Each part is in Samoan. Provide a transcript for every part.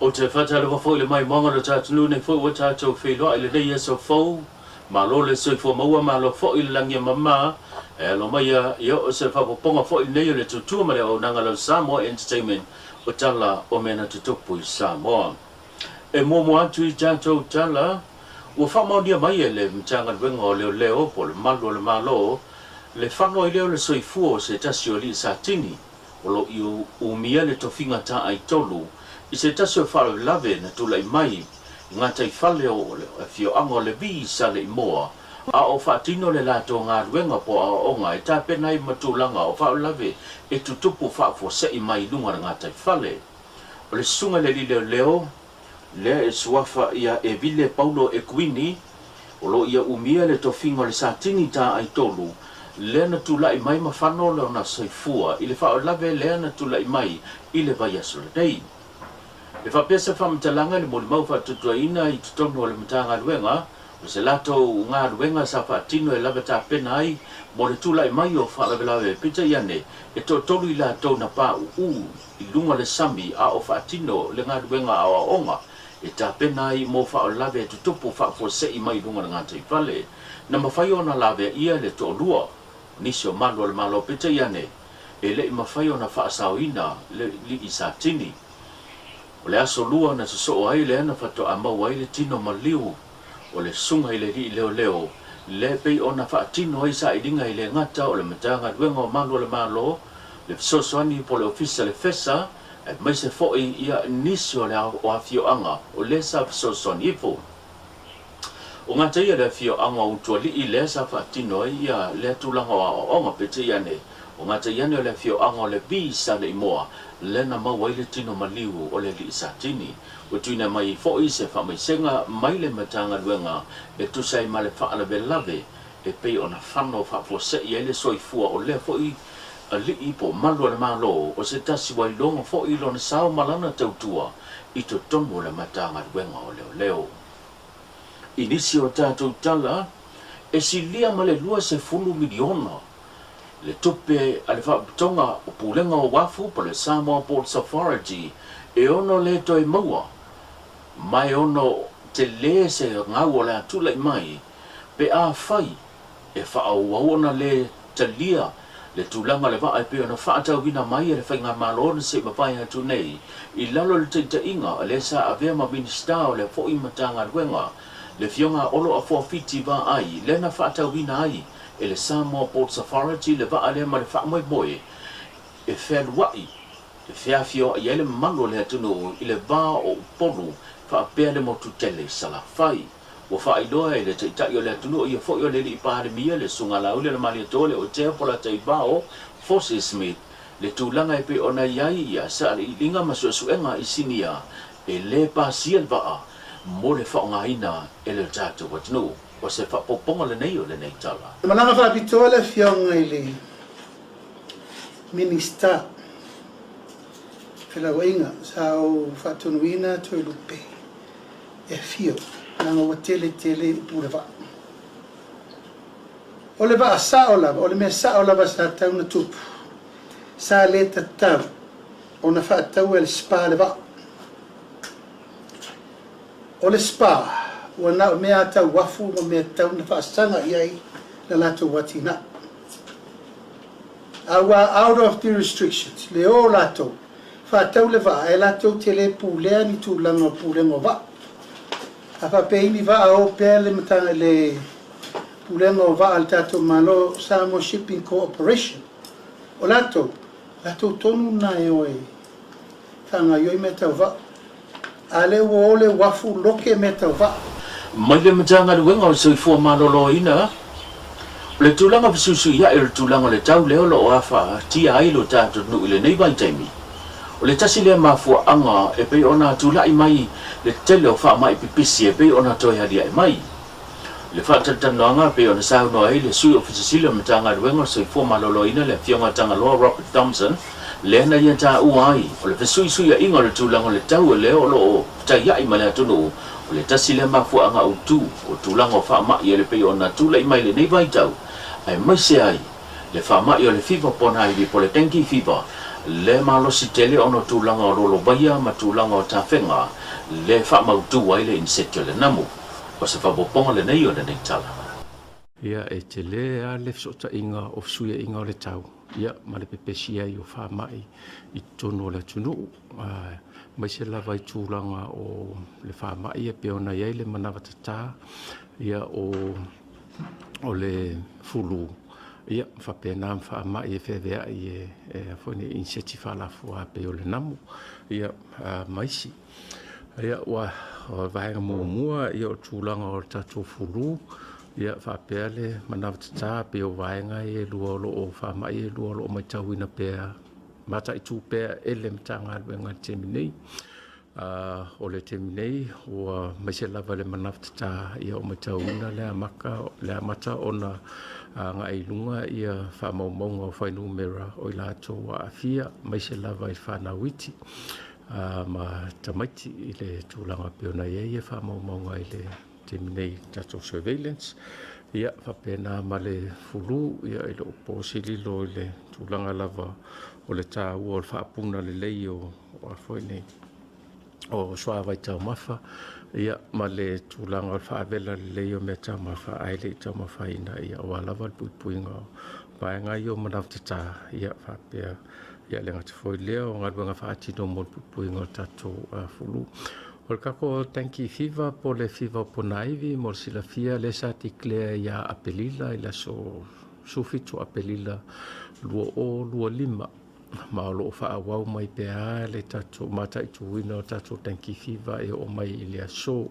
Ou te faatalofa foi i le maimoaga o le tatou atunuu nei foi ua tatou feiloai i lenei aso fou. Malo le soifua maua, malo foi le lagi e mama. E alo maia ia o se faaopoopoga foi lenei o le tutua ma le auaunaga a lau Samoa Entertainment o tala o mea na tutupu i Samoa. E muamua atu i tatou tala, ua faamaonia mai e le Matagaluega o Leoleo po o le Malu o le Malo le fano ai lea o le soifua o se tasi o alii Satini o lo o umia le tofiga tā'aitolu i se tasi o faalavelave na tulai mai i gataifale o le afioaga o Levi i Saleimoa a o faatino le latou galuega po o aoaoga e tapena ai ma tulaga o faalavelave e tutupu faafuasei mai i luga o le gataifale. O le susuga i le alii leoleo lea e suafa ia Evile Paulo Ekuini, o lo o ia umia le tofiga o le Satini Tā'aitolu, lea na tula'i mai ma fano lona soifua i le faalavelave lea na tula'i mai i le vaiaso lenei. E faapea se faamatalaga i le molimau faatuatuaina i totonu o le Matagaluega, o se latou galuega sa faatino e lava tapena ai mo le tula'i mai o faalavelave, peitai ane, e toatolu i latou na paʻuʻu i luga o le sami a o faatino le galuega aoaoga e tapena ai mo faalavelave e tutupu faafuasei mai i luga o le gataifale. Na mafai ona laveaia le toalua o nisi o malu o le Malo peitai ane e le i mafai ona faasaoina le alii Satini. O le aso lua na sosoo ai lea na faatoa maua ai le tino maliu o le susuga i le alii leoleo lea e pei ona faatino ai sailiga e le gata o le Matagaluega o Malu o le Malo, le fesoasoani po o le Ofisa le FESA, aemaise foi ia nisi o le o afioaga o lea sa fesoasoani ifo. O gata ia le afioaga o Utualii lea sa faatino ai ia lea tulaga o aoaoga, peitai ane, o gata ane o le afioaga o Levi i Saleimoa lea na maua ai le tino maliu o le alii Satini. Ua tuuina mai foi se faamaisega mai le Matagaluega e tusa ai ma le faalavelave e pei ona fano faafuasei ai le soifua o lea foi alii po o malu o le Malo o se tasi ua iloga foi lona sao ma lana tautua i totonu o le Matagaluega o Leoleo. I nisi o tatou tala, e silia ma le 20 miliona le tupe a le Faapotopotoga o Pulega o Uafu po o le Samoa Ports Authority e ono le toe maua ma e ono tele se gau o le a tulai mai pe afai e faaauau ona le talia le tulaga o le vaa e pei ona faatauina mai e le Faigamalo na se i mavae atu nei i lalo o le taitaiga o lea sa avea ma Minisita o lea foi Matagaluega le Afioga Olo Afuafiti Vaai lea na faatauina ai e le Samoa Ports Authority le vaa lea ma le faamoemoe e fealua'i, e feafioa'i ai le mamalu o le atunuu i le va o Upolu faapea le motu tele i Salafai. Ua faailoa e le Taitai o le atunuu ia foi o le Alii Palemia, le Susuga Laauli Alamalietoa le Otea Polataivao Fosi Smith, le tulaga e pei ona i ai ia sailiiliga ma suesuega i Sinia e le pasia le vaa mo le faaaogaina e le tatou atunuu. O se faaopoopoga lenei o lenei tala. E malaga faapitoa le Afioga i le Minisita o Felauaiga sa ou faatonuina Toelupe e afio leaga ua tele tele upu o le vaa. O le vaa sao lava, o le mea sao lava sa tau na tupu, sa le tatau ona faataua e le SPA le vaa. O le SPA, ua na o mea tau uafu ma mea tau na faasaga i ai la latou atinae. A ua out of the restrictions, le o latou, faatau le vaa, e latou te le pulea ni tulaga o pulega o vaa. A faapea i ni vaa o pea le matanga le pulega o vaa a le tatou Malo, Samoa Shipping Corporation, o latou, latou tonu na e o e faagaioi mea tau vaa. A lea ua o le uafu loke mea tau vaa. Mai le Matagaluega o le Soifua Maloloina, o le tulaga fesuisuia'i o le tulaga o le tau lea o lo o afatia ai lo tatou nuu i lenei vaitaimi, o le tasi lea mafuaaga e pei ona tula'i mai le tele o faama'i pipisi e pei ona toe aliae mai. I le faatalatalanoaga e pei ona saunoa ai le Sui Ofisa Sili o le Matagaluega o le Soifua Maloloina le Afioga Tagaloa Robert Thompson, lea na ia taua ai, o le fesuisuiaiga o le tulaga o le tau lea o lo o fetaiai ma le atunuu, o le tasi lea mafuaaga autu o tulaga o faamai e pei ona tulai mai i lenei vaitau, aemaise ai le faamai o le fiva ponaivi po o le dengue fever, le malosi tele ona o tulaga o lolovaia ma tulaga o tafega le faamautu ai le iniseti o le namu. O se faaopoopoga lenei o lenei tala. Ia, e tele lava le fesootaiga o fesuiaiga o le tau ia ma le pepesi ai o faamai i totonu o le atunuu, aemaise lava i tulaga o le faamai e pei ona i ai le manava tatā ia o le fulu, ia faapena ma faamai e feaveai e foi nei iniseti faalafua pei o le namu ia ma isi. Ia, ua o le vaega muamua ia o le tulaga o le tatou fulu ia faapea le manava tatā pei o vaega ia e lua o lo o faamai e lua o lo o matauina pea mataitu pea e le Matagaluega i le taimi nei. O le taimi nei ua aemaise lava le manava tatā ia o matauina le amaka le amata ona agai i luga ia faamaumauga o fuainumera o i latou ua aafia aemaise lava i fanau iti ma tamaiti i le tulaga e pei ona i ai faamaumauga i le taimi nei i le tatou surveillance. Ia faapena ma le fulu, ia e le o po se lilo i le tulaga lava o le taua o le faapuna lelei o a foi nei o suavai taumafa, ia ma le tulaga o le faavela lelei o mea taumafa ae le i taumafaina, ia aua lava le puipuiga o vaega ia o manava tatā, ia faapea Ia le gata foi lea o galuega faatino mo le puipuiga o le tatou fulu. O le tatou dengue fever po o le fiva o ponaivi mo le silafia lea sa declare ia Aperila i le aso 17 Aperila 2025 ma o lo o faaauau mai pea le tatou mataituina o tatou dengue fever e oo mai i le aso.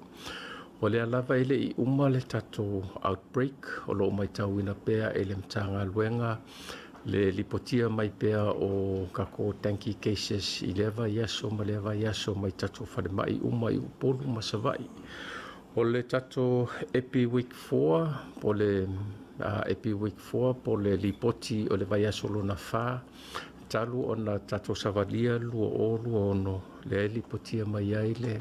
O lea lava e le i uma le tatou outbreak o lo o matauina pea e le Matagaluega le lipotia mai pea o tatou dengue cases i lea vaiaso ma lea vaiaso mai tatou falemai uma i Upolu ma Savaii. O le tatou Epi Week 4 po o le Epi Week 4 po o le lipoti o le vaiaso lona 4 talu ona tatou savalia 2026 lea e lipotia mai ai le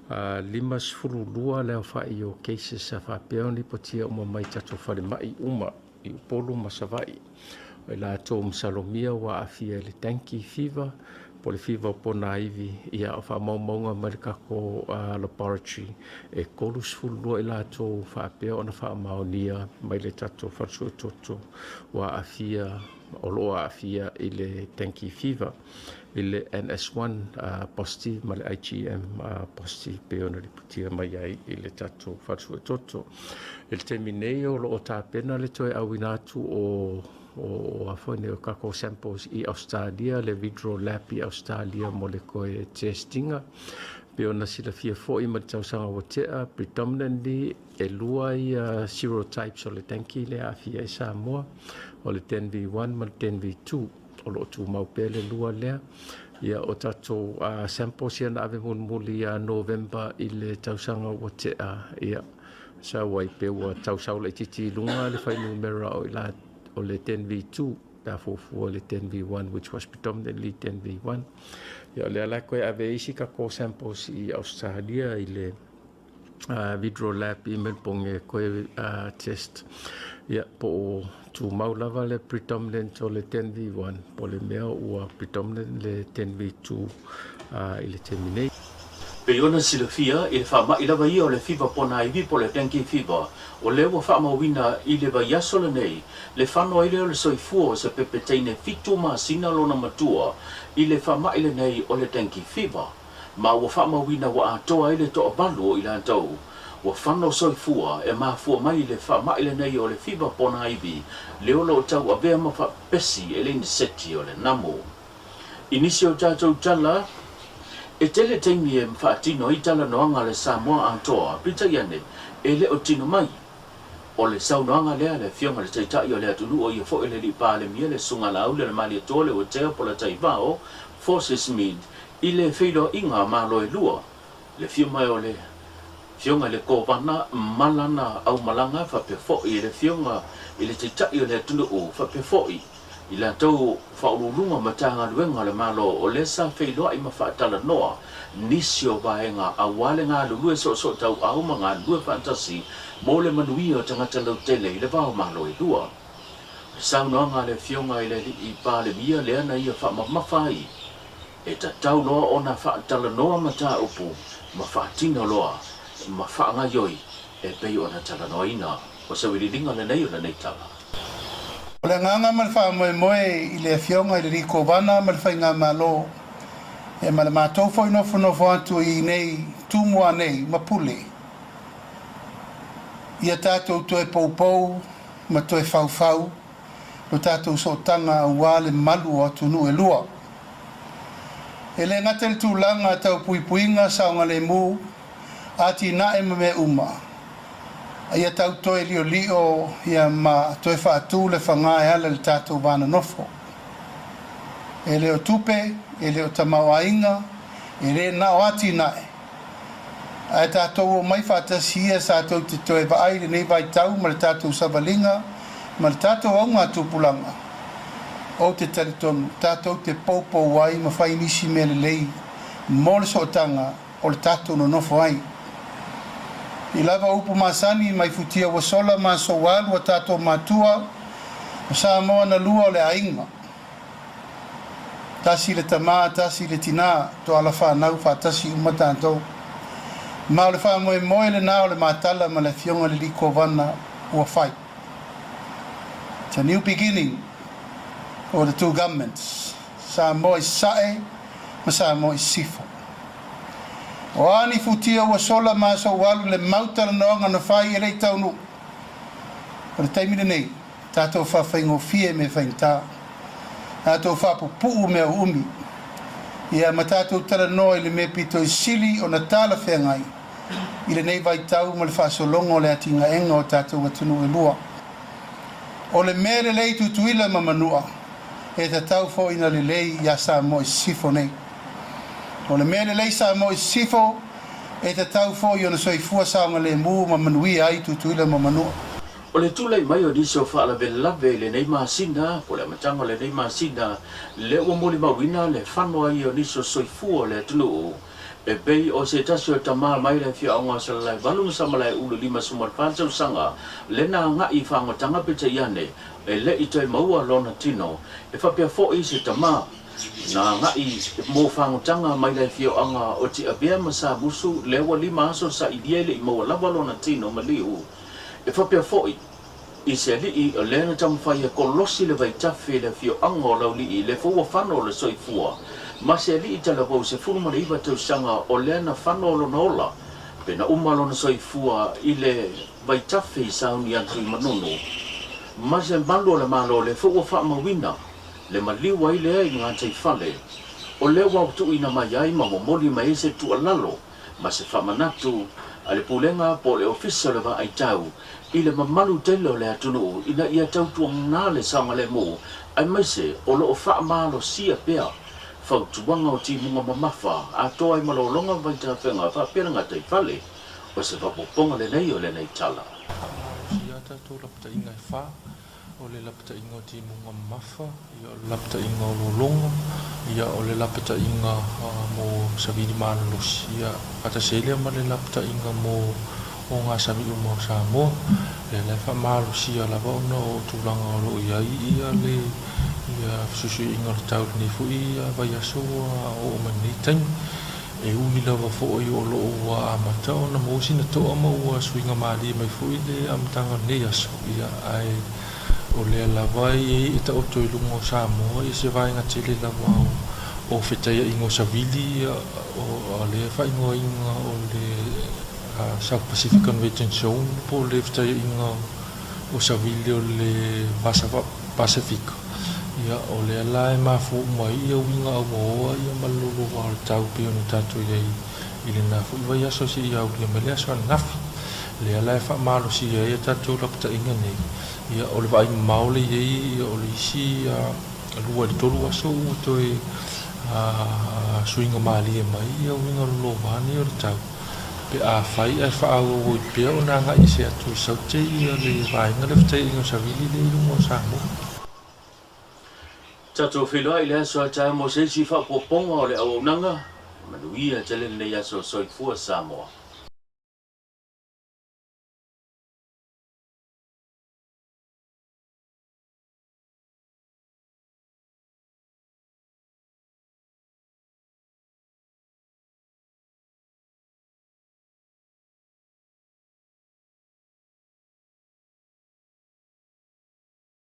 52 le aofai o cases sa faapea ona lipotia uma mai tatou falemai uma i Upolu ma Savaii. O i latou masalomia ua aafia i le dengue fever po o le fiva o ponaivi, ia o faamaumauga mai le tatou laboratory e 32 i latou faapea ona faamaonia mai le tatou fale suetoto ua aafia o lo o aafia i le dengue fever i le NS1 positive ma le IgM positive pei ona lipotia mai ai i le tatou fale suetoto. I le taimi nei o lo o tapena le toe auina atu o o a foi nei o tatou samples i Australia, le Vidro Lab i Australia mo le toe testinga. Pei ona silafia foi ma le tausaga ua tea, predominantly e lua ia serotypes o le dengue lea e aafia ai Samoa, o le 10V1 ma le 10V2. O lo o tumau pea le lua lea. Ia, o tatou samples ia na ave mulimuli ia November i le tausaga ua tea, ia, sau ai pe ua tau sau laitiiti i luga le fuainumera o i la o le 10V2 pe a fuafua i le 10V1 which was predominantly 10V1. Ia, o lea la e toe ave ai isi tatou samples i Australia i le Vidro Lab i Melbourne e toe test ia po o tumau lava le predominant o le 10V1 po o le mea ua predominant le 10V2 i le taimi nei. Pei ona silafia, i le faamai lava ia o le fiva ponaivi po o le dengue fever, o lea ua faamauina i le vaiaso lenei le fano ai lea o le soifua o se pepe teine 7 masina lona matua i le faamai lenei o le dengue fever. Ma ua faamauina ua atoa ai le toavalu o i latou ua fano soifua e mafua mai i le faamai lenei o le fiva ponaivi le o lo o tauavea ma faapesi e le iniseti o le namu. I nisi o tatou tala, e tele taimi e faatino ai talanoaga a le Samoa atoa, peitai ane, e le o tino mai. O le saunoaga lea a le Afioga i le Taitai o le atunuu o ia foi le Alii Palemia, le Susuga Laauli o le Malietoa Leuatea Polataivao Forces Mead i le feiloaiga a Malo e lua, le afio mai o le Afioga i le Kovana ma lana aumalaga faapea foi i le Afioga i le Taitai o le atunuu faapea foi i latou Faauluuluga o Matagaluega o le Malo o lea sa feiloai ma faatalanoa nisi o vaega aua le galulue soosootauau ma galulue faatasi mo le manuia o tagata lautele i le va o Malo e lua. Le saunoaga a le Afioga i le Alii Palemia lea na ia faamamafa ai, e tatau loa ona faatalanoa mataupu ma faatino loa ma faagaioi e pei ona talanoaina. O se uiliiliga lenei o lenei tala. O le agaga ma le faamoemoe i le Afioga i le Alii Kovana ma le Faigamalo ia ma le matou foi nofonofo atu i inei Tumua nei ma Pule ia tatou toe poupou ma toe faufau lo tatou sootaga aua le malu o atunuu e lua. E le gata i le tulaga tau puipuiga saogalemu, atinae ma mea uma, a ia tau toe liolio ia ma toe faatu le faga e ala i le tatou va nonofo. E le o tupe, e le o tamaoaiga, e le na o atinae, Ae tatou omai faatasi ia sa tou te toe vaai i lenei vaitau ma le tatou savaliga ma le tatou augatupulaga. Ou te talitonu, tatou te poupou ai ma fai nisi mea lelei mo le sootaga o le tatou nonofo ai. I lava upu masani mai futia ua sola ma aso ua alu a tatou matua, o Samoa na lua o le aiga. Tasi le tama, tasi le tina, toala fanau faatasi uma tatou. Ma o le faamoemoe lena o le matala ma le Afioga i le Alii Kovana ua fai. It's a new beginning for the two governments, Samoa i Sasae ma Samoa i Sisifo. O a ni futia ua sola ma aso ua alu le mau talanoaga na fai e le i taunuu. O le taimi lenei, Tatou faafaigofie mea faigata, tatou faapupuu mea uumi, ia ma tatou talanoa i le mea pito i sili ona talafeagai i lenei vaitau ma le faasologa o le atinaega o tatou atunuu e lua. O le mea lelei i Tutuila ma Manua, e tatau foi ona lelei ia Samoa i Sisifo nei. O le mea lelei Samoa i Sisifo, e tatau foi ona soifua saogalemu ma manuia ai Tutuila ma Manua. O le tulai mai o nisi o faalavelave i lenei masina, po o le amataga o lenei masina, lea ua molimauina le fano ai o nisi o soifua o le atunuu, e pei o se tasi o tama mai le afioaga o Salalaevalu ma Samalaeulu 54 tausaga, lea na agai i faagotaga peitai ane e le i toe maua lona tino, e faapea foi se tama na agai mo faagotaga mai le afioaga o Tiavea ma Samusu, lea ua lima aso sailia e le i maua lava lona tino maliu. E faapea foi i se alii o lea na taumafai e kolosi le vaitafe i le afioaga o Laulii i le fou ua fano o le soifua, ma se alii talavou 19 tausaga o lea na fano o lona ola pe na uma lona soifua i le vaitafe i sauni atu i Manono ma se malu o le Malo le fou ua faamauina le maliu ai lea i le gataifale o lea ua tuuina mai ai ma momoli mai ai se tuualalo ma se faamanatu a le Pulega po o le Ofisa o le Vaaitau i le mamalu tele o le atunuu ina ia tautuana le saogalemu aemaise o lo o faamalosia pea fautuaga o timuga mamafa atoa ai ma lologa ma vaitafega faapea le gataifale. O se faaopoopoga lenei o lenei tala. Faamalosia tatou lapataiga e fa O le lapataiga o timuga mamafa, ia o le lapataiga o lologa, ia o le lapataiga mo savili malolosi, ia faatasi ai lea ma le lapataiga mo ogasami uma o Samoa. Lea la e faamalosia lava ona o tulaga o lo o i ai ia le ia fesuisuiaiga o le tau i lenei foi vaiaso ua oo mai lenei taimi. E ui lava foi o lo o ua amata ona maua sina toa ma ua suiga malie mai foi le amataga o lenei aso, ia, ae o lea lava e i ai e taoto i luga o Samoa ia se vaega tele lava o fetaiaiga o savili, ia, o lea faaigoaina o le South Pacific Convergence Zone po o le fetaiaiga o savili o le Vasa Pasefika, ia, o lea la e mafua uma ai ia uiga auaoa ia ma le loloa o le tau pei ona tatou i ai i lena foi vaiaso seia aulia mai le aso ananafi. Lea la e faamalosia ai a tatou lapataiga nei, ia, o le vaai mamao lea i ai, ia, o le isi lua i le tolu aso ua toe suiga malie mai ia uiga loloa nei o le tau. Pe afai ae faaauau ai pea ona agai ese atu i Saute ia le vaega lea fetaiaiga o Savili lea i luga o Samoa. Tatou feiloai i le aso a taeao mo se isi faaopoopoga o le auaunaga. Manuia tele lenei aso. Soifua Samoa.